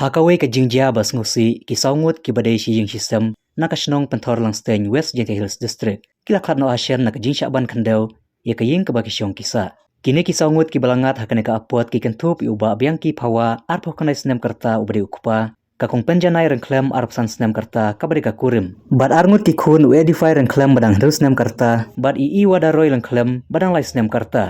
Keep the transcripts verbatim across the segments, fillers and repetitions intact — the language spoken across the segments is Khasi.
Ha kawei ka jingjia ba sngewsih, ki saw ngut kiba dei shi ïing shi sem na ka shnong Pynthorlangsteiñ, West Jaintia Hills District, ki la khlad noh hashen na ka jingshah ban khyndew ïa ka ïing kaba ki shong ki sah. Kine ki saw ngut kiba la ngat ha kane ka apot ki kynthup ïa u Bah Biangki Phawa, arphew khyndai snem ka rta, uba dei u kpa, ka Kong Pynjanai Ryngkhlem, arphew san snem ka rta, kaba dei ka kurim, bad ar ngut ki khun, u Edify Ryngkhlem ba dang hynriew snem ka rta, bad i Iwada Roy Ryngkhlem ba dang lai snem ka rta.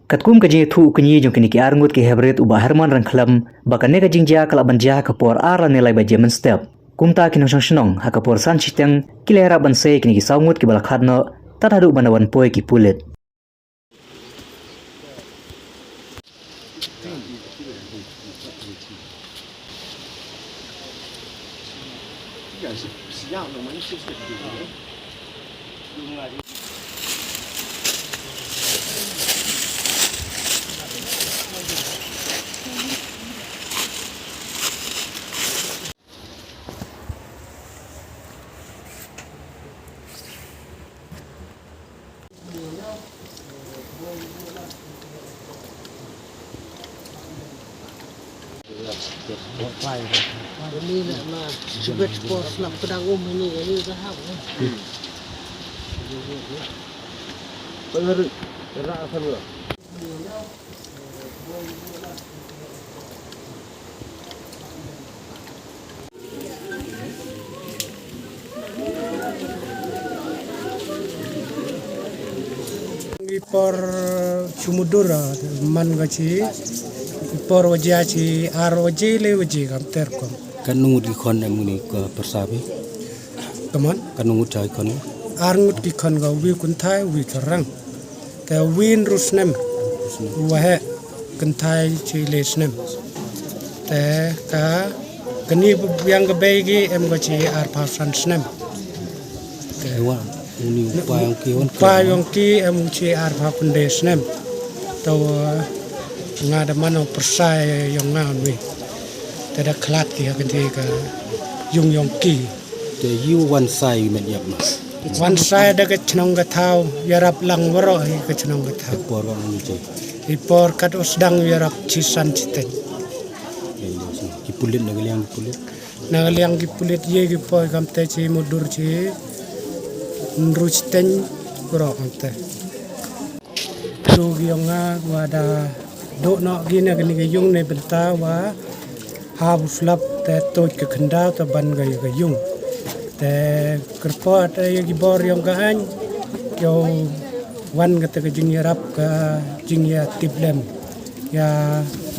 Katkum ka jingïathuh u kñi jong kine ki ar ngut ki heprit, u Bah Herman Ryngkhlem, ba kane ka jingjia ka la ban jia ha ka por ar lane lai baje mynstep. Kumta ki nongshong shnong ha ka por san shiteng ki la ïarap ban sei ïa kine ki saw ngut kiba la khlad noh, tad haduh ban da wan poi ki pulit. Ki por shu mudui, man ka shi, ki por waje shi ar waje le waje kam ter kom. Katno ngut ki khon em ngi ka pyrsa phi? Kaman? Katno ngut cha ki khon? Ar ngut ki khon, ka wi kynthai, wi ka rang. Te wi hynriew snem. Wa he kynthai shi le snem. Te ka kani biang ka bei ki em ka shi arphew san snem. Te wa uni u pa yong ki wan, pa yong ki em shi arphew khyndai snem. Te wa nga da mano pyrsa yong nga wi. Te da khlad ki ha kani ka ïung yong ki. Te ïu wan sai met ïap ma. Wan sai da ka chnong ka thaw, ïarap lang waroh hi ka chnong ka thaw. Por wa ngi ji. I por kat u sdang ïarap shi san shiteng. Ki pulit na ka liang ki pulit. Na ka liang ki pulit ïa ki poi kam te shi mudui shi. Hynriew shiteng waroh kam te. Pyrshah ïong nga wa da duh noh ki na kani ka ïung ne bynta wa hap u slap te tuid ka khyndaw te ban ka ïa ka ïung. Te kyrpad ïa ki bor ïong ka aiñ, ïa u wan kata ka jingïarap ka jingïatiplem. Ïa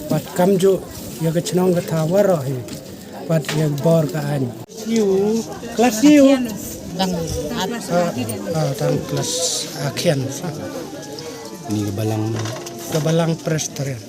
pat kamjooh ïa ka chnong ka thaw waroh hi. Pat ïa bor ka aiñ. Ïu, klas ïu. Dang at. Ah, ah, dang klas akhian. Ni ka balang. Ka balang Presbyterian.